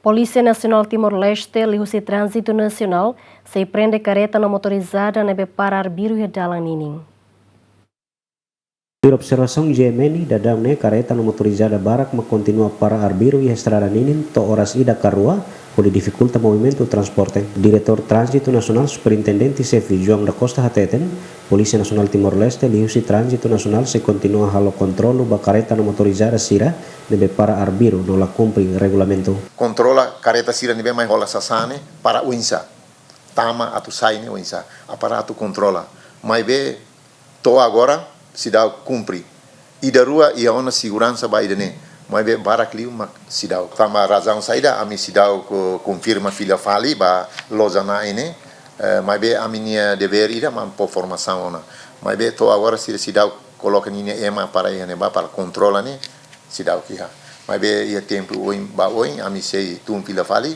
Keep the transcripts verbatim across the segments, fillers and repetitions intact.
Polísia Nasionál Timor-Leste liuhusi Tránzitu Nasionál sei prende kareta no motorizada ne'ebé para arbiru iha dalan ninin. Tuir observasaun G M N, daudaun ne'e kareta no motorizada barak mak kontinua para arbiru iha estrada ninin to'o oras ida ka rua, hodi difikulta movimentu transporte. Diretór Tránzitu Nasionál, Superintendente Xefe João da Costa hateten, Polísia Nasionál Timor-Leste liuhusi Tránzitu Nasionál sei kontinua halo kontrolu ba kareta no motorizada sira ne'ebé para arbiru no la kumpre regulamentu. Kontrola kareta sira ne'ebé mai hola sasán ne'e para oinsá, tama atu sai ne'e oinsá, aparatus kontrola. Maibé to'o agora seidauk kumpre. Ida rua iha ona seguransa ba ida-ne'e, maibé barak liu mak seidauk. Tanba razaun saida ami seidauk ko-, konfirma fila fali ba loja na'in ne'e, eh, maibé ami-nia devér ida mak fó formasaun ona. Maibé to'o agora sira seidauk koloka ninia ema para iha ne'ebá para kontrola ne'e seidauk iha. Maibé iha tempu oin ba oin ami sei tun fila fali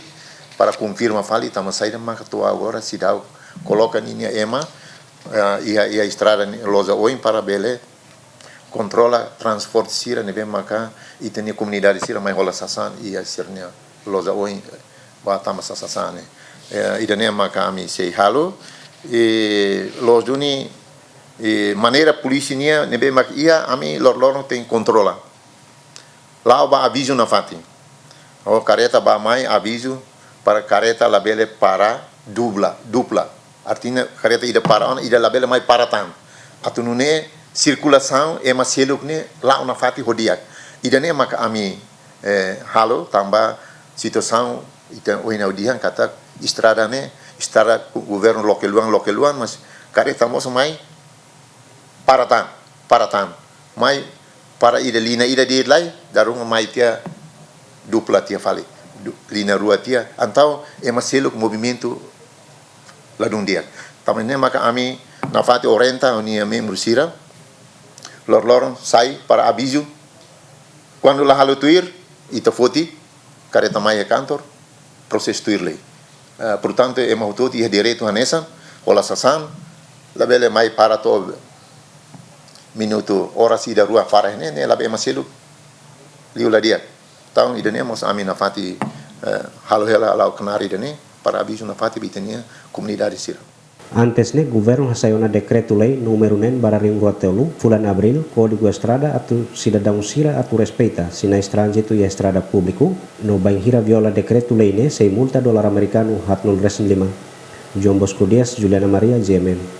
para konfirma fali tanba saida maka to'o agora seidauk koloka ninia ema, eh, iha, iha estrada ne'e loja oin para bele kontrola transporte sira ne'ebé maka ita-nia komunidade sira mai hola sasán iha sira-nia loja oin ba tama sasán ne'e. Eh, ida-ne'e maka ami sei halo, eh, loos duni, eh, maneira polísia nian ne'ebé mak iha ami loroloron tenke kontrola. La'o ba avizu nafatin. Ou kareta bá mai avizu para kareta labele para dupla, dupla. Artinya kareta ida para ona, ida labele mai para tan. Atu nune'e sirkulasaun ema seluk ne'e la'o nafatin ho di'ak. Ida-ne'e maka ami, eh, halo tanba situasaun ita ohin ha'u dehan katak estrada ne'e, estrada governu loke luan, loke luan, mas kareta mós mai para tan, para tan. Mai para ida liña ida de'it lai, dala ruma mai tiha dupla tiha fali. Du-, liña rua tiha, entaun ema seluk movimentu ladún di'ak. Tanba ne'e maka ami nafatin orienta ha'u-nia membru sira, loroloron sai para avizu. Kuandu la halo tuir, ita foti kareta mai iha kantor, prosesu tuir lei. Eh, portantu, ema hotu-hotu iha direitu hanesan, hola sasán, labele mai para to'o minutu, oras ida rua para ne'e, ne'e labele ema seluk liu la di'ak. Entaun, ida-ne'e mós ami nafatin, eh, halo hela la'o knaar ida-ne'e, para avizu nafatin ba ita-nia komunidade sira. Antes ne'e, governu hasai ona dekretu-lei númeru neen barra rihun rua tolu, fulan Abríl, Kódigu Estrada atu sidadaun sira atu respeita sinais tránzitu iha estrada públiku, no bainhira viola dekretu-lei ne'e sei multa dolar amerikanu haatnulu resin lima. João Bosco Dias, Juliana Maria, G M N.